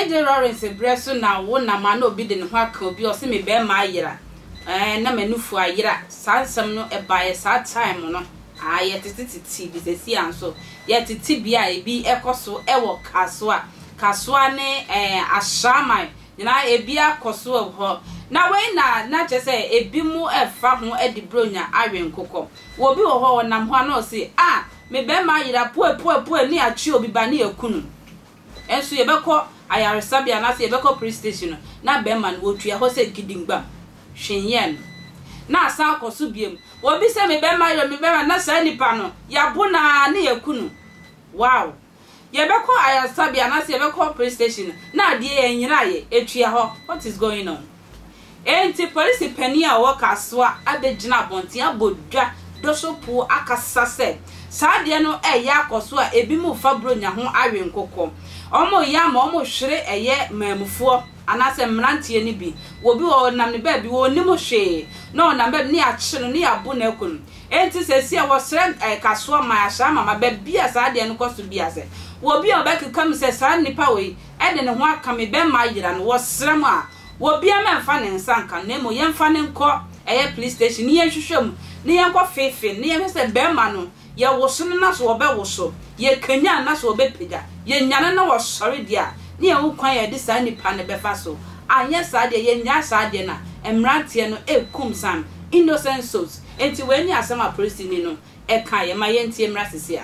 JJ Rawlings berɛ so na wo nam a na obi de ne ho aka obi ɔse me bɛɛma ayera ɛɛ na m'anufu ayera saa nsɛm no ɛbaeɛ saa time no aa yɛtete tete bi sɛsi a nso yɛtete bi a ebi ɛkɔ so ɛwɔ Kasoa Kasoa ne ɛɛ Ashaiman nyinaa ebi akɔ so wɔ hɔ na wei na na kyerɛ sɛ ebi mo ɛfa ho de bronya awe nkokɔ wɔ obi wɔ hɔ ɔnam hɔ a na ɔse ah me bɛɛma ayera pue pue pue ne yɛatwe obi ba ne yɛku no. Nso yɛbɛkɔ ayaresabea anaasɛ yɛbɛkɔ police station no, na bɛrima no wɔtua hɔ sɛ gidigbam, hwee nyɛɛ no. Na asan akɔ so biom, obi sɛ me bɛrima yɛ me bɛrima, na saa nipa no, yɛabo no ara na yɛaku no. Wow! Yɛbɛkɔ ayaresabea anaasɛ yɛbɛkɔ police station no, na adeɛ yi ɛnyeraeɛ, ɛtua hɔ. What is going on? Enti polisi panin a ɔwɔ Kasoa abɛgyina abɔnten abɔ dwa dosopo akasa sɛ saa adeɛ no reyɛ akɔ so a ebinom refa Buronya ho awe nkokɔ. Wɔreyɛ ama wɔrehwere ɛyɛ mmamufoɔ anaasɛ mmeranteɛ no bi. Obi wɔ hɔ ɔnam ne baabi ɔnnim hwee na ɔnam baabi na yɛakye no na yɛabo no aku no. Enti seesei wɔsrɛ Kasoa man, Ashaiman man, baabi a saa adeɛ no kɔ so biara sɛ obi a ɔbɛkeka mu sɛ saa nipa wei de ne ho aka me bɛmma ayera no wɔsrɛ mo a Obiara mma mfa ne nsa nka no na mmom yɛmfa no nkɔ ɛyɛ police station ne yɛnhwehwɛ mu ne yɛnkɔ feefee no ne yɛnhwɛ sɛ barima no yɛwoso no na so ɔbɛwoso, yɛkanyan no na so ɔbɛpagya, yɛnyane no na ɔsɔre deɛ a ne yɛhu kwan a yɛde saa nipa no bɛfa so. Anyɛ saa deɛ yɛnnyaa saa adeɛ no a mmeranteɛ no rekum some innocent souls. Enti wei ne asɛm a polisini no kaeɛ. Ma yɛntie mmra sisi a.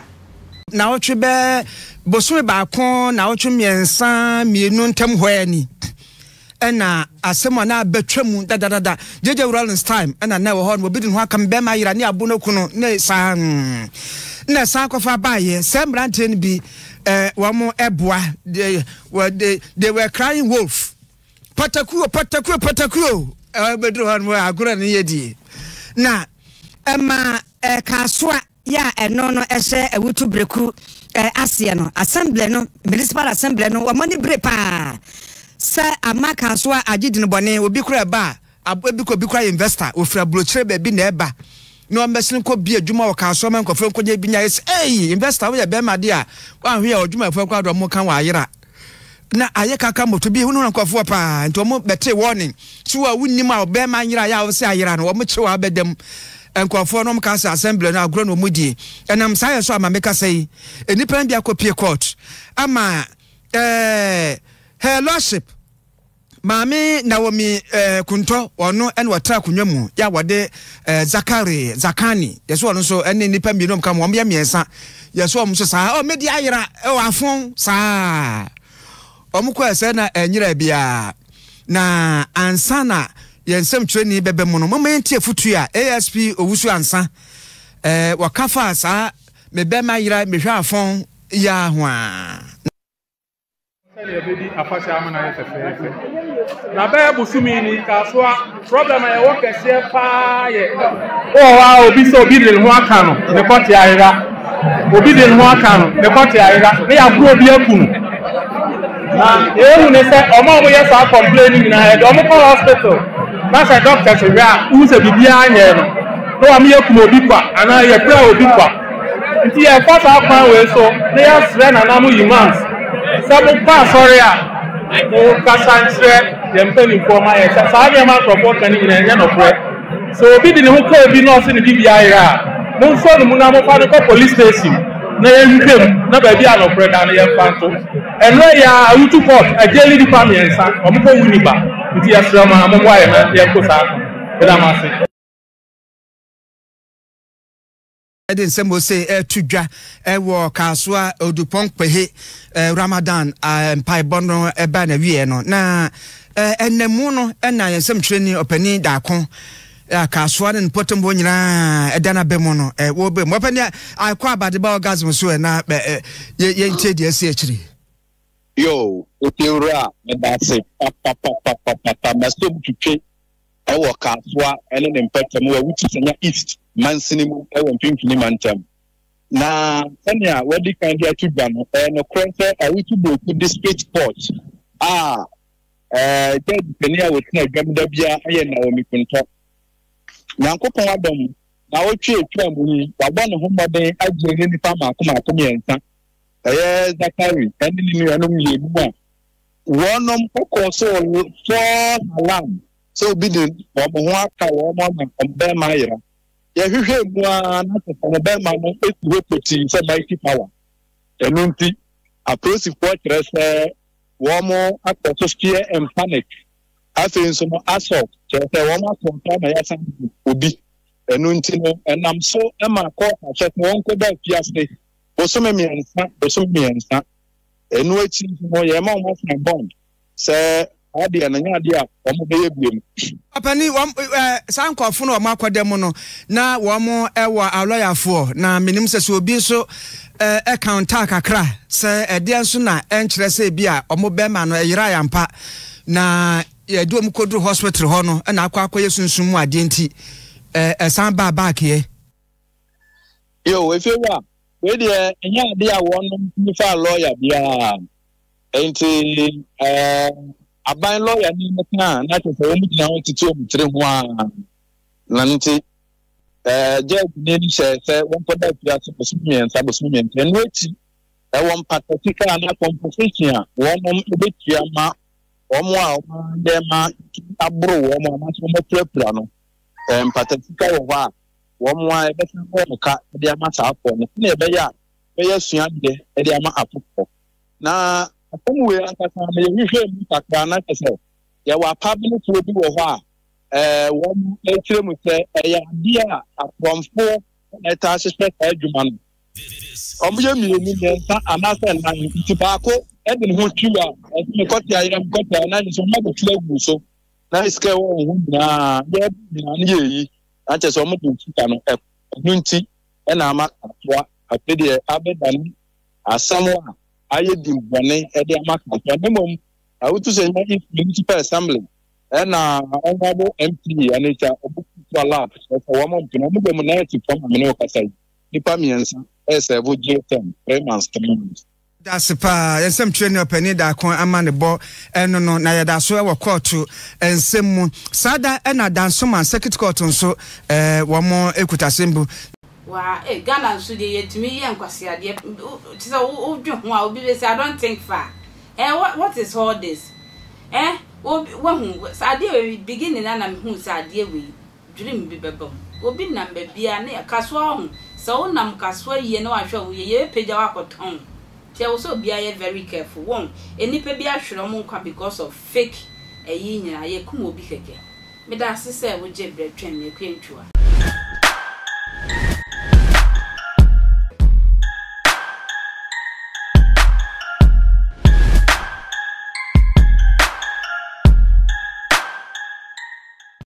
Naawɔtwe bɛɛ bosome baako naawɔtwe mmiɛnsa mmienu ntam hɔ ani ɛna asɛm a na abɛtwa mu dadadada JJ Rawlings time ɛna na ɛwɔ hɔ no obi de ne ho aka me bɛrima ayera ne abo no ku no ne saa na ɛsan kɔfa baayɛ sɛ mmeranteɛ no bi ɛɛ wɔn ɛboa they were they, they were crying wolf patakuo patakuo patakuo ɛbɛduru hɔ no agorɔ ne yɛ die na ɛma ɛka Yɛ a ɛno no ɛhyɛ Awutu Breku aseɛ no, Assembly no, Municipal Assembly no, wɔn ani bere paa sɛ ama Kasoa agye dini bɔne. Obi koraa ɛba a, ebi kɔ obi koraa yɛ investor, ofiri aburokyire baabi na ɛba na ɔmmɛsene kɔ bie adwuma wɔ Kasoa ma nkurɔfoɔ nkɔnya bi nya. Yɛsɛ, ei, investor woyɛ bɛrima deɛ a, woanhwɛ yɛ ɔdwumayɛfoɔ koraa de wɔn ka wɔn ayera. Na ayɛ kaka moto bi hunahuna nkurɔfoɔ paa nti wɔn bɛtee warning so a wonnim a ɔbɛrima nyera yɛ a wɔsɛ ayera no wɔn kyew abɛda mu nkurɔfoɔ no wɔn ka sɛ assembly no agorɔ na wɔn die ɛnam saa yɛ so ama meka sɛ yi nnipa no bi akɔpie court ama ɛɛ her lordship Maame Naomi eh, Kuntɔ, ɔno ɛna ɔtra akonnwa mu yɛ a wɔde eh, Zakari Zakani, yɛsɛ ɔno nso ɛne nnipa mmienu ɔmo ka ho, wɔn yɛ mmiɛnsa, yɛsɛ wɔn nso saa, ɔ medi ayera, ɔ afon saa, wɔn kɔ ɛsɛ na ɛnyera biara, na ansa na yɛn nsɛmtwerɛni bɛbɛ mu no, mama yɛn ti afutuo a ASP Owusu Ansa eh, wɔka faa saa mebɛma yera mehwɛ afon yi ara ho a. Sɛdeɛ yɛbɛdi afahyɛ ama no ayɛ fɛfɛɛfɛ. Na bɛyɛ bosome ni Kasoa problem a yɛwɔ kɛseɛ paa yɛ wowɔ hɔ a obi sɛ obi de ne ho aka no ne kɔte ayera obi de ne ho aka no ne kɔte ayera ne yɛaboro obi aku no na yɛhu ne sɛ ɔmo a wɔyɛ saa complain no nyinaa yɛde ɔmo kɔ hospital na sɛ doctors hwɛ a wohu sɛ biribiara nyɛɛ no na wɔn yɛkum obi kwa anaa yɛpira obi kwa Nti yɛfa saa kwan wei so na yɛasrɛ nana mo imams sɛ mokɔ asɔre a monkasa nkyerɛ yɛn mpanimfoɔ ma yɛn sɛ saa nneɛma nkurɔfoɔ ka no nyinaa ɛnyɛ nokorɛ. Sɛ obi de ne ho kɔ obi na ɔse ne biribi ayera a, monsɔ no mu na momfa no kɔ police station na yɛnhwehwɛ mu na baabi a nokorɛ da no yɛmfa nto. Ɛnnora yi ara Awutu court agyeli nnipa mmiɛnsa, wɔkɔ Winneba. Nti yɛsrɛ mo a mommoa yɛn na yɛnko saa ko no. Meda mo ase. De nsɛm ose reto dwa wɔ Kasoa Odupɔn Kpehe Ramadan mpaebɔ no ɛbaa n'awieɛ no na ɛnamu no na yɛn nsɛmtwerɛni ɔpanin Daako a Kasoa ne mpɔtam hɔ nyinaa ɛda n'aba mu no wɔbɛ mu ɔpanin akɔ abadeba orgasm so na yɛntie deɛ ɛsi akyiri. Yoo, Ofiewura medase papapapapapa masom twitwe wɔ Kasoa ne ne mpɔtam wɔ Awutu-Senya East mansini mu wɔ Mfimfini Mantam. Na sɛnea wɔadi kan de ato dwa no, ɛyɛ nokorɛ sɛ Awutu Boku District Court a eh, judge panin a wɔtena adwam da biara yɛ Naomi Kuntɔ. Nyankopɔn adom, naawɔtwe a ɛtwaa mu yi, wabɔ ne ho mmɔden agye ne nnipa mmaako mmaako mmiɛnsa, ɛyɛ Zakari ne ne nuanom mmienu a. Wɔnom kɔɔ so false alarm sɛ obi de wɔn ho aka wɔn ama wɔn bɛrima ayera. Yɛhwehwɛɛ mu ara na kyerɛ sɛ wɔn bɛrima no si hɔ pɔtii sɛ mighty power. Ɛno nti, apolisifoɔ kyerɛ sɛ wɔn akɔ so fear and panic. Afei nso no assault kyerɛ sɛ wɔn ato nsa ama yɛasan abu obi. Ɛno nti no, ɛnam so ma court ahyɛ sɛ wɔnkɔda afiase bosome mmiɛnsa bosome mmiɛnsa. Ɛno akyi nso no, yɛma wɔn asan bond sɛ saa deɛ no nyɛ adeɛ a wɔbɛyɛ biom. Ɔpanin, wɔn, ɛɛ, saa nkurɔfo no a wɔakɔda mu no, na wɔn wɔ alɔyafoɔ, na menim sɛ sɛ obi nso ɛɛ counter kakra sɛ ɛdeɛ nso na ɛnkyerɛ sɛ ebi a wɔn bɛrima no ɛyerae ampa, na yɛde wɔn kɔduru hospital hɔ no na akɔ akɔyɛ sunsum mu adeɛ nti ɛɛ ɛsan baa back yɛ. Yo, Efewura, wei deɛ ɛnyɛ adeɛ a wɔnom tumi faa lɔya biara. Enti ɛɛ aban lɔya ni no ka a na kyerɛ sɛ wɔn gyina hɔ tete wɔn tiri ho ara. Na nti ɛɛ judge ni no hyɛ sɛ wɔnkɔda afiase bosome mmiɛnsa bosome mmiɛnsa. Ɛno akyi ɛwɔ mpata sika anaa compensation a wɔnom bɛtua ma wɔn a wɔn ayɛ ma aboro wɔn anaasɛ wɔn apirapira no. Ɛɛ mpata sika wɔ hɔ a wɔn a yɛbɛsan bɔ wɔn ka de ama saa afɔ no sɛnea ɛbɛyɛ a bɛyɛ suadeɛ de ama afoforɔ. Na asɛm wei ankasa no yɛhwehwɛɛ mu kakra na kyɛ sɛ yɛwɔ apabenefoɔ bi wɔ hɔ a ɛɛ wɔn kyerɛ mu sɛ ɛyɛ adeɛ a akorɔmfoɔ na ɛtaa hyehyɛ saa adwuma no. Wɔyɛ mmienu, mmiɛnsa anaasɛ nnan nti baako de ne ho twiw a ɛsɛ mekɔte ayerɛ mekɔte ayerɛ na kyerɛ sɛ wɔn abɛtwi agu so na sika ɛwɔ wɔn ho nyinaa yɛ nyinaa no yɛ eyi na kyerɛ sɛ wɔn de sika no ɛno nti ɛna ama katoa afei deɛ abɛdane asɛm a ayɛ din bɔne de ama Kasoa na mmom Awutu Senya East Municipal Assembly ɛna Honorable MP Anita Obukutua Lab kyerɛ sɛ wɔn mpene wɔn de mu nan asi fam amene ɔkasa yi nipa mmiɛnsa ɛsɛvo jail term 3 months 3 months. Dase paa, yɛn nsɛmtwerɛni ɔpanin Daako ama ne bɔ ɛno no, na yɛda so wɔ kɔɔto nsɛm mu. Saa da na Dansoman Circuit Court nso wɔn kuta asɛm bu. Waa eh Ghana nso deɛ yɛtumi yɛ nkwaseadeɛ kyesɛ wo dwe ho a obi bɛsɛ I don't think far eh what, what is all this eh obi wahu sɛ adeɛ wei beginning na na mehu sɛ adeɛ wei dream bi bɛba mu obi nam baabi a ne kasoa ɔho sɛ wo nam kasoa yie na wahwɛ wo yie yɛbɛpagya wo akɔtɔn nti ɛwɔ sɛ obiara yɛ very careful wɔn nnipa bi ahwere wɔn nkwa because of fake ɛyi nyinaa yɛkum obi kɛkɛ meda ase sɛ wogye berɛ twɛn me Akua Ntwiwa.